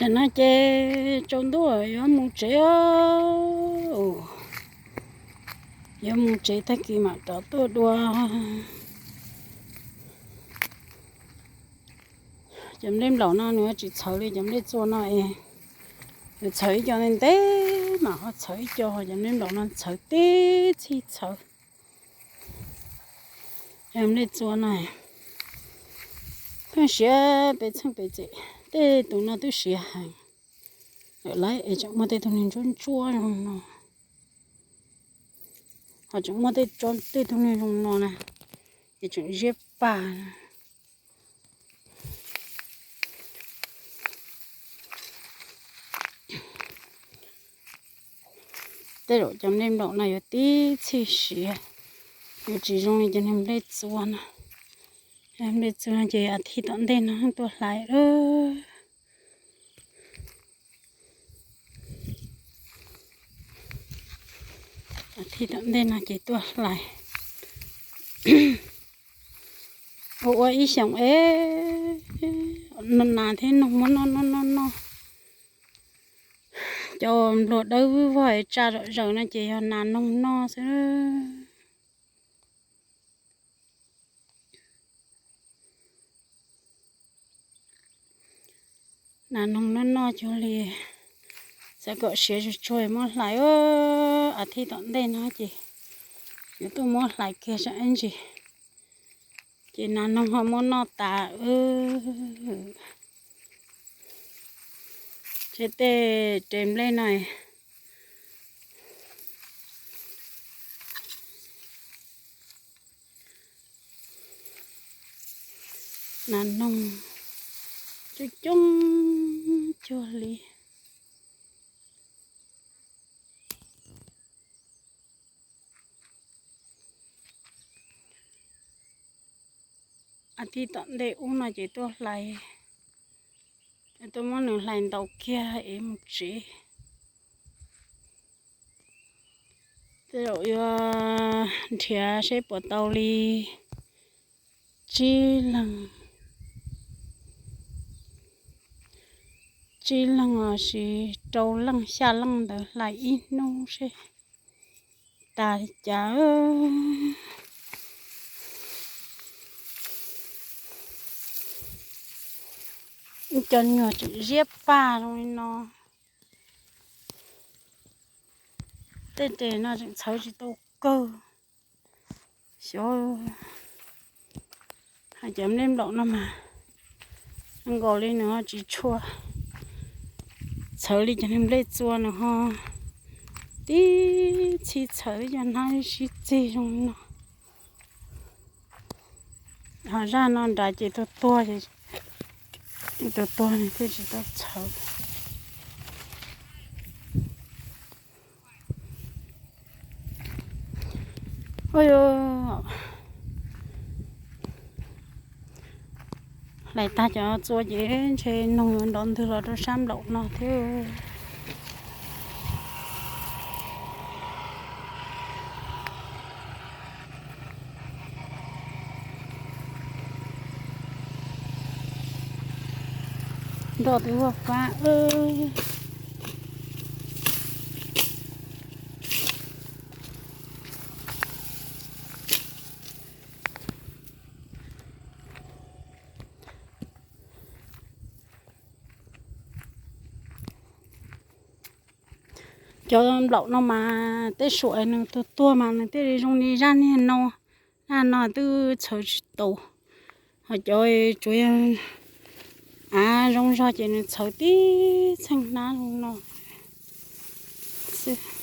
Tam no ces tsaus ntuj yuav mus tsev os. Yuav mus tsev tag kis mam rov tuaj dua. Cov nplej nplaum no nws tsis txhawv li cov nplej txua no es. Nws txhawv ib co ntev ntev mam ho txhawv ib co, cov nplej nplaum no txhawv tib txhij txhawv. Cov nplej txua no pheej siav pes txheej pes txem, tej tus no twb siav heev lawm lauj, es tseem muaj tej tug niag ntsuab ntsuab zoo no, ho tseem muaj tej, tej tug niag zoo no na, es tseem ziab pag. Tej zaum cov nplej nplaum no yuav tib txhij siav, yuav tsis zoo li cov niag nplej txua no. Nplej txua no ces a thij tom ntej no tuaj hlais lawm. A thij tom ntej no ces tuaj hlais. Ua ua ib xyoos es nas thiab noog muab noj noj noj noj. Cov npluag dawb vwj vog tsa zom zaws no ces yog nas noog noj xwb. Nas noog noj noj cuag li, xav kom siav tsuag tsuag muab hlais. A thij tom ntej no ces yuav tuaj muab hlais kiag saib ntsis, ces nas noog ho muab noj tas. Tseb tej res nplej no. Nas noog coob coob cuag li. A thij tom ntej ub no ces tuaj hlais, tuaj muab nws hlais ntaus kiag es mus tsev. Tej zaum yuav nrhiav seb puas tau li tsib leeg, tsib leeg los sis rau leej xya leej ntawd hlais ib hnub seb tas li cas. Ib co nyuag tseem ziab pag zoo li no. Tej res no tseem txhawv tsis tau kawg. Xyov, hais cov nplej nplaum no mas zoo nkaus li nws ho tsis tshua txhawv li cov niag nplej txua, nws ho tib txhij txhawv ib co hnab sib txig zoo no. Ho zaj no nrad ces tuag tuag, tuag tuag nws thiaj tsis tau txhawv. Hlais tag cov txua ces ntshe noog yuav nrov ntwg los rau sab nplaum no thiab. Nroj twb vaj pab. Cov nplaum no mas tej suam nws tuag tuag mas nws thiaj li zoo li zaj niag no. Zaj no twb txhawv tsis tau, ho cov tsuas yog av zoo zog ces nws txhawv tib txheej hnab zoo no xwb.